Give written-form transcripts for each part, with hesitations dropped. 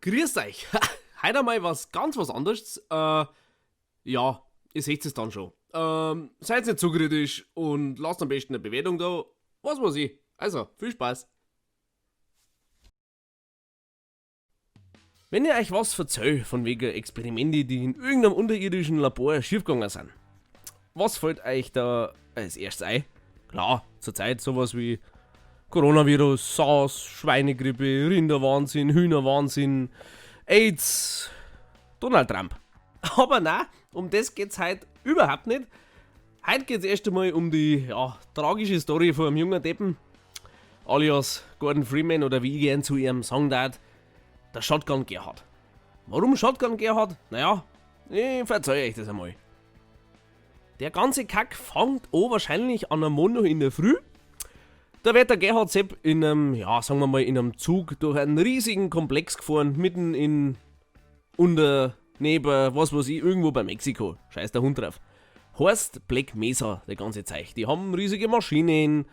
Grüß euch! Heute einmal was ganz was anderes. Ja, ihr seht es dann schon. Seid nicht zu kritisch und lasst am besten eine Bewertung da. Was weiß ich. Also, viel Spaß! Wenn ich euch was verzähl von wegen Experimente, die in irgendeinem unterirdischen Labor schiefgegangen sind, was fällt euch da als erstes ein? Klar, zurzeit sowas wie Coronavirus, SARS, Schweinegrippe, Rinderwahnsinn, Hühnerwahnsinn, AIDS, Donald Trump. Aber nein, um das geht's heute überhaupt nicht. Heute geht's erst einmal um die, ja, tragische Story von einem jungen Deppen, alias Gordon Freeman oder wie ich gern zu ihrem sagen darf, der Shotgun Gerhard. Warum Shotgun Gerhard? Naja, ich verzeih euch das einmal. Der ganze Kack fängt an wahrscheinlich an einem Montag in der Früh. Da wird der Gerhard Sepp in einem, ja, sagen wir mal, in einem Zug durch einen riesigen Komplex gefahren, mitten in, unter, neben, was weiß ich, irgendwo bei Mexiko. Scheiß der Hund drauf. Heißt Black Mesa, der ganze Zeug. Die haben riesige Maschinen,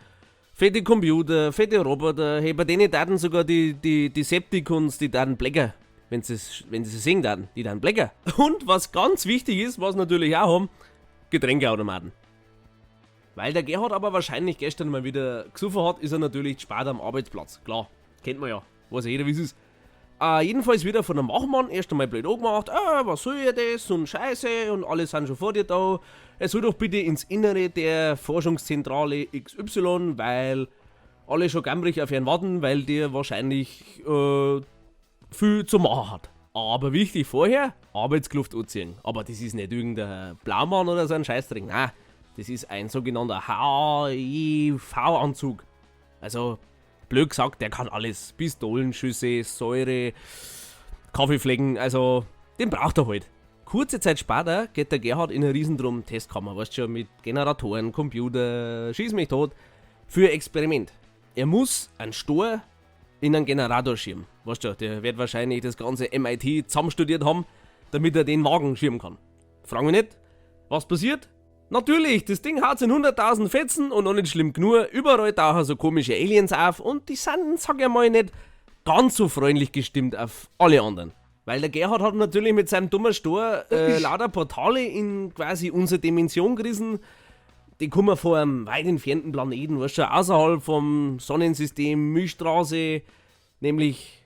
fette Computer, fette Roboter, hey, bei denen daten sogar die Decepticons, die daten Blecker. Wenn sie sehen daten, die daten Blecker. Und was ganz wichtig ist, was natürlich auch haben, Getränkeautomaten. Weil der Gerhard aber wahrscheinlich gestern mal wieder gesoffen hat, ist er natürlich spät am Arbeitsplatz. Klar, kennt man ja, weiß ja jeder, wie es ist. Jedenfalls wieder von einem Wachmann erst einmal blöd angemacht, was soll ja das und Scheiße und alle sind schon vor dir da. Er soll doch bitte ins Innere der Forschungszentrale XY, weil alle schon gammrig auf ihn warten, weil der wahrscheinlich viel zu machen hat. Aber wichtig vorher, Arbeitskluft anziehen. Aber das ist nicht irgendein Blaumann oder so ein Scheißdreck, nein. Das ist ein sogenannter HIV-Anzug. Also, blöd gesagt, der kann alles. Pistolenschüsse, Säure, Kaffeeflecken, also den braucht er halt. Kurze Zeit später geht der Gerhard in eine Riesendrum-Testkammer, weißt schon, mit Generatoren, Computer, schieß mich tot, für ein Experiment. Er muss einen Stor in einen Generator schieben. Weißt du, der wird wahrscheinlich das ganze MIT zusammenstudiert haben, damit er den Wagen schieben kann. Frag mich nicht, was passiert? Natürlich, das Ding haut in 100.000 Fetzen und noch nicht schlimm genug, überall tauchen so komische Aliens auf und die sind, sag ich mal, nicht ganz so freundlich gestimmt auf alle anderen. Weil der Gerhard hat natürlich mit seinem dummen Stor lauter Portale in quasi unsere Dimension gerissen. Die kommen von einem weit entfernten Planeten, weißt du, außerhalb vom Sonnensystem, Milchstraße, nämlich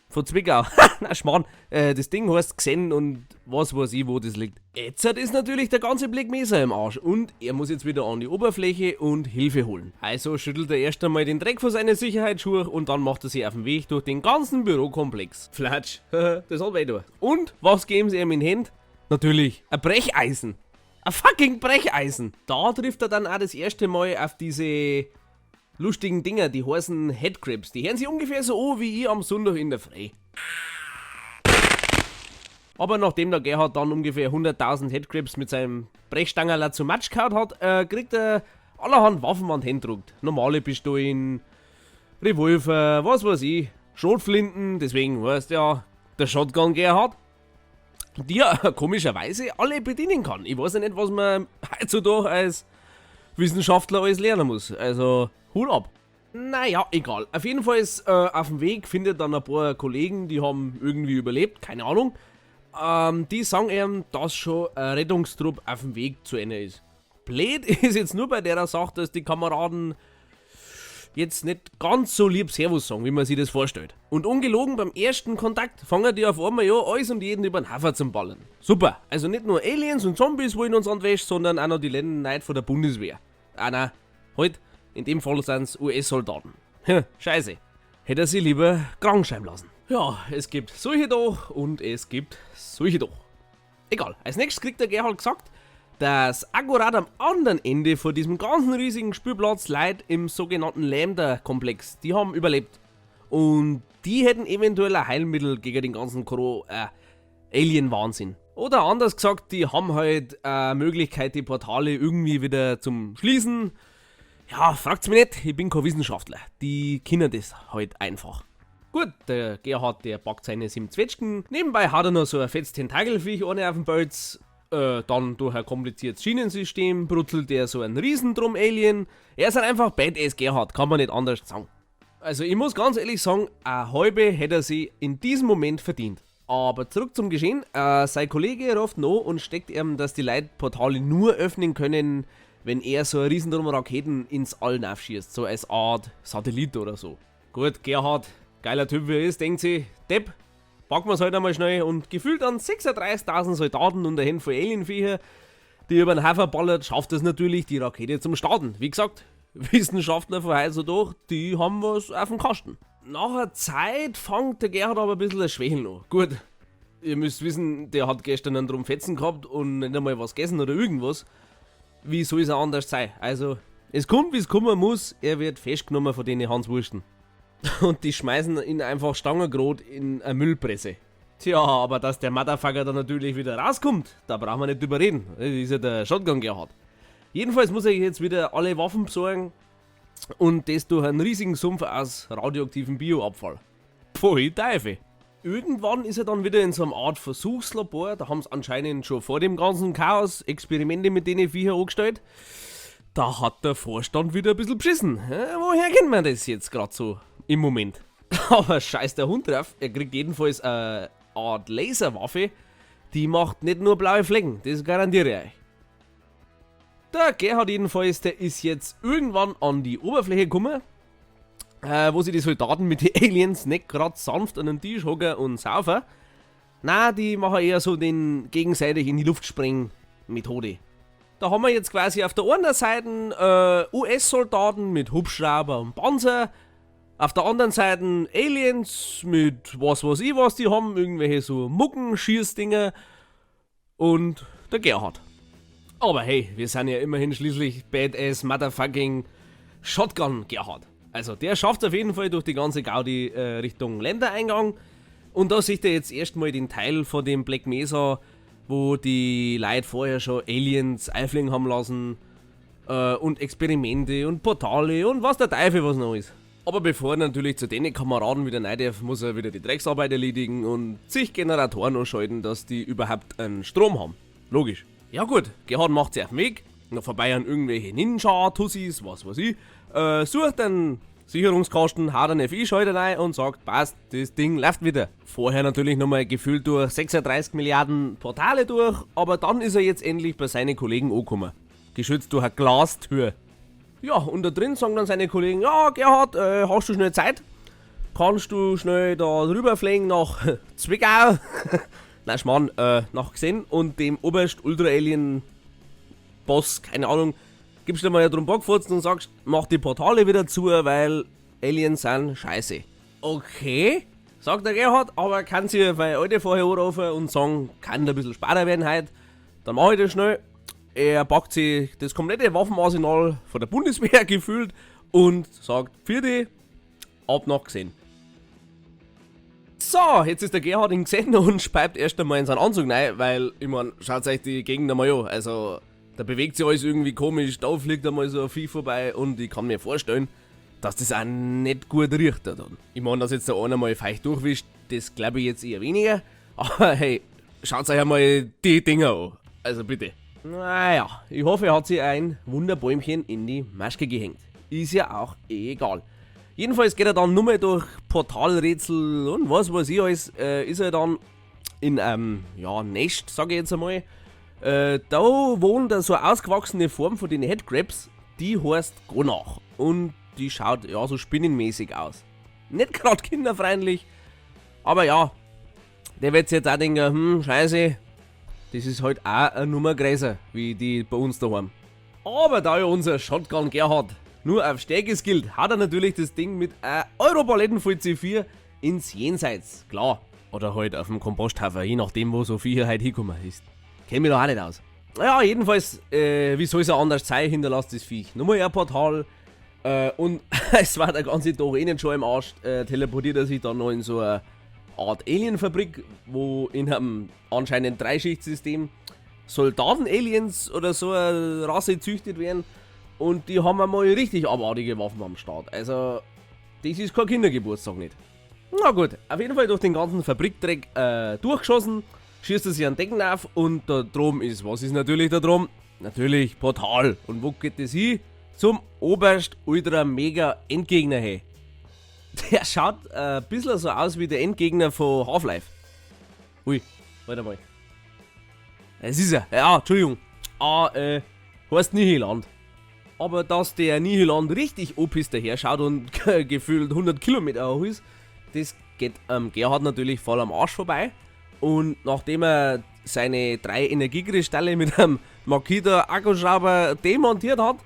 von Zwickau. Na Schmarrn, das Ding heißt Xen und was weiß ich, wo das liegt. Jetzt ist natürlich der ganze Black Mesa im Arsch und er muss jetzt wieder an die Oberfläche und Hilfe holen. Also schüttelt er erst einmal den Dreck von seinen Sicherheitsschuhen und dann macht er sich auf den Weg durch den ganzen Bürokomplex. Flatsch, das hat weh da. Und was geben sie ihm in die Hände? Natürlich, ein Brecheisen. Ein fucking Brecheisen. Da trifft er dann auch das erste Mal auf diese lustigen Dinger, die heißen Headcrabs. Die hören sich ungefähr so an wie ich am Sonntag in der Früh. Aber nachdem der Gerhard dann ungefähr 100.000 Headcrabs mit seinem Brechstangerl zu Matsch gehauen hat, kriegt er allerhand Waffen an die Hände gedruckt. Normale Pistolen, Revolver, was weiß ich, Schrotflinten, deswegen heißt ja der Shotgun Gerhard, die er komischerweise alle bedienen kann. Ich weiß ja nicht, was man heutzutage als Wissenschaftler alles lernen muss. Also, Hut ab. Naja, egal. Auf jeden Fall ist, auf dem Weg findet dann ein paar Kollegen, die haben irgendwie überlebt, keine Ahnung. Die sagen ihm, dass schon ein Rettungstrupp auf dem Weg zu ihnen ist. Blöd ist jetzt nur bei der Sache, dass die Kameraden jetzt nicht ganz so lieb Servus sagen, wie man sich das vorstellt. Und ungelogen, beim ersten Kontakt fangen die auf einmal ja alles und jeden über den Haufen zum Ballern. Super, also nicht nur Aliens und Zombies wollen uns an die Wäsche, sondern auch noch die Leute von der Bundeswehr. Ah nein, halt, in dem Fall sind's U S-Soldaten. Scheiße. Hätte er sie lieber krank schreiben lassen. Ja, es gibt solche doch und es gibt solche doch. Egal, als nächstes kriegt der Gerhard gesagt, dass akkurat am anderen Ende von diesem ganzen riesigen Spielplatz Leute im sogenannten Lambda-Komplex, die haben überlebt. Und die hätten eventuell ein Heilmittel gegen den ganzen Alien-Wahnsinn. Oder anders gesagt, die haben halt eine Möglichkeit, die Portale irgendwie wieder zum Schließen. Ja, fragt's mich nicht, ich bin kein Wissenschaftler. Die kennen das halt einfach. Gut, der Gerhard, der packt seine 7 Zwetschgen. Nebenbei hat er noch so ein fettes Tentakelviech ohne auf dem Pelz. Dann durch ein kompliziertes Schienensystem brutzelt er so ein Riesendrum-Alien. Er ist halt einfach Badass Gerhard, kann man nicht anders sagen. Also ich muss ganz ehrlich sagen, eine halbe hätte er sich in diesem Moment verdient. Aber zurück zum Geschehen. Sein Kollege ruft noch und steckt ihm, dass die Leute Portale nur öffnen können, wenn er so einen riesen Raketen ins All schießt, so als Art Satellit oder so. Gut, Gerhard, geiler Typ wie er ist, denkt sich, Depp, packen wir's halt einmal schnell und gefühlt an 36.000 Soldaten und dahin von Alienviecher, die über den Haufen ballert, schafft es natürlich, die Rakete zum Starten. Wie gesagt, Wissenschaftler von heute so durch, die haben was auf dem Kasten. Nach einer Zeit fängt der Gerhard aber ein bisschen ein Schwächeln an. Gut, ihr müsst wissen, der hat gestern einen Drum Fetzen gehabt und nicht einmal was gegessen oder irgendwas. Wie soll es auch anders sein? Also, es kommt, wie es kommen muss, er wird festgenommen von den Hanswursten. Und die schmeißen ihn einfach stangengrad in eine Müllpresse. Tja, aber dass der Motherfucker da natürlich wieder rauskommt, da brauchen wir nicht drüber reden. Das ist ja der Shotgun Gerhard. Jedenfalls muss er jetzt wieder alle Waffen besorgen und das durch einen riesigen Sumpf aus radioaktivem Bioabfall. Pfui Teufel. Irgendwann ist er dann wieder in so einer Art Versuchslabor, da haben sie anscheinend schon vor dem ganzen Chaos Experimente mit denen Viecher angestellt. Da hat der Vorstand wieder ein bisschen beschissen. Woher kennt man das jetzt gerade so im Moment? Aber scheiß der Hund drauf, er kriegt jedenfalls eine Art Laserwaffe, die macht nicht nur blaue Flecken, das garantiere ich euch. Der Gerhard jedenfalls, der ist jetzt irgendwann an die Oberfläche gekommen, wo sich die Soldaten mit den Aliens nicht grad sanft an den Tisch hocken und saufen. Na, die machen eher so den gegenseitig in die Luft springen Methode. Da haben wir jetzt quasi auf der einen Seite US-Soldaten mit Hubschrauber und Panzer, auf der anderen Seite Aliens mit was weiß ich was die haben, irgendwelche so Mucken-Schießdinger und der Gerhard. Aber hey, wir sind ja immerhin schließlich Badass Motherfucking Shotgun Gerhard. Also der schafft auf jeden Fall durch die ganze Gaudi Richtung Ländereingang. Und da sieht er jetzt erstmal den Teil von dem Black Mesa, wo die Leute vorher schon Aliens einfliegen haben lassen und Experimente und Portale und was der Teufel was noch ist. Aber bevor er natürlich zu den Kameraden wieder rein darf, muss er wieder die Drecksarbeit erledigen und zig Generatoren anschalten, dass die überhaupt einen Strom haben. Logisch. Ja gut, Gerhard macht sich auf den Weg, noch vorbei an irgendwelche Ninja-Tussis, was weiß ich, sucht einen Sicherungskasten, haut einen FI-Schalter rein und sagt, passt, das Ding läuft wieder. Vorher natürlich nochmal gefühlt durch 36 Milliarden Portale durch, aber dann ist er jetzt endlich bei seinen Kollegen angekommen. Geschützt durch eine Glastür. Ja, und da drin sagen dann seine Kollegen, ja Gerhard, hast du schnell Zeit? Kannst du schnell da rüberfliegen nach Zwickau? Nein, Schmarrn, nach Xen und dem Oberst Ultra Alien Boss, keine Ahnung, gibst du mal drum Bockfurzen und sagst, mach die Portale wieder zu, weil Aliens sind scheiße. Okay, sagt der Gerhard, aber kann sich bei Alte vorher anrufen und sagen, kann ein bisschen später werden heute, dann mach ich das schnell. Er packt sich das komplette Waffenarsenal von der Bundeswehr gefühlt und sagt, Pfiat, ab nach Xen. So, jetzt ist der Gerhard in Xen und speibt erst einmal in seinen Anzug rein, weil, ich mein, schaut euch die Gegend einmal an. Also, da bewegt sich alles irgendwie komisch, da fliegt einmal so ein Vieh vorbei und ich kann mir vorstellen, dass das auch nicht gut riecht da dann. Ich mein, dass jetzt da einer mal feucht durchwischt, das glaube ich jetzt eher weniger. Aber hey, schaut euch einmal die Dinger an. Also bitte. Naja, ich hoffe, er hat sich ein Wunderbäumchen in die Maske gehängt. Ist ja auch egal. Jedenfalls geht er dann nur mehr durch Portalrätsel und was weiß ich alles, ist er dann in einem, ja, Nest, sag ich jetzt einmal. Da wohnt so eine ausgewachsene Form von den Headcrabs, die heißt Gonach. Und die schaut ja so spinnenmäßig aus. Nicht grad kinderfreundlich, aber ja, der wird sich jetzt auch denken, scheiße, das ist halt auch eine Nummer größer, wie die bei uns daheim. Aber da ja unser Shotgun Gerhard nur auf Stärke skillt, hat er natürlich das Ding mit einer Europaletten voll C4 ins Jenseits, klar. Oder halt auf dem Komposthaufen, je nachdem, wo so Viecher halt hinkommen ist. Kenn mich da auch nicht aus. Naja, jedenfalls, wie soll's auch anders sein, hinterlasst das Viech nochmal ein Portal. Und es war der ganze Tag eh nicht schon im Arsch, teleportiert er sich dann noch in so eine Art Alienfabrik, wo in einem anscheinend Dreischichtsystem Soldaten-Aliens oder so eine Rasse züchtet werden. Und die haben einmal richtig abartige Waffen am Start. Also, das ist kein Kindergeburtstag nicht. Na gut, auf jeden Fall durch den ganzen Fabrikdreck durchgeschossen, schießt er sich einen Decken auf und da drum ist, was ist natürlich da drum? Natürlich Portal. Und wo geht das hin? Zum Oberst Ultra Mega Endgegner hin. Der schaut ein bisschen so aus wie der Endgegner von Half-Life. Ui, warte mal. Es ist er. Ja, Entschuldigung. Ah, heißt Nihilanth. Aber dass der Nihilanth richtig opisst daher schaut und gefühlt 100 Kilometer hoch ist, das geht Gerhard natürlich voll am Arsch vorbei. Und nachdem er seine drei Energiekristalle mit einem Makita Akkuschrauber demontiert hat,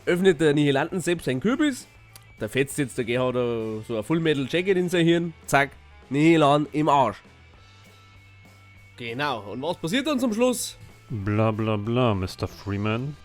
öffnet der Nihilanten-Sepp seinen Kürbis. Da fetzt jetzt der Gerhard so ein Full Metal Jacket in sein Hirn. Zack, Nihilanth im Arsch. Genau, und was passiert dann zum Schluss? Bla bla bla, Mr. Freeman.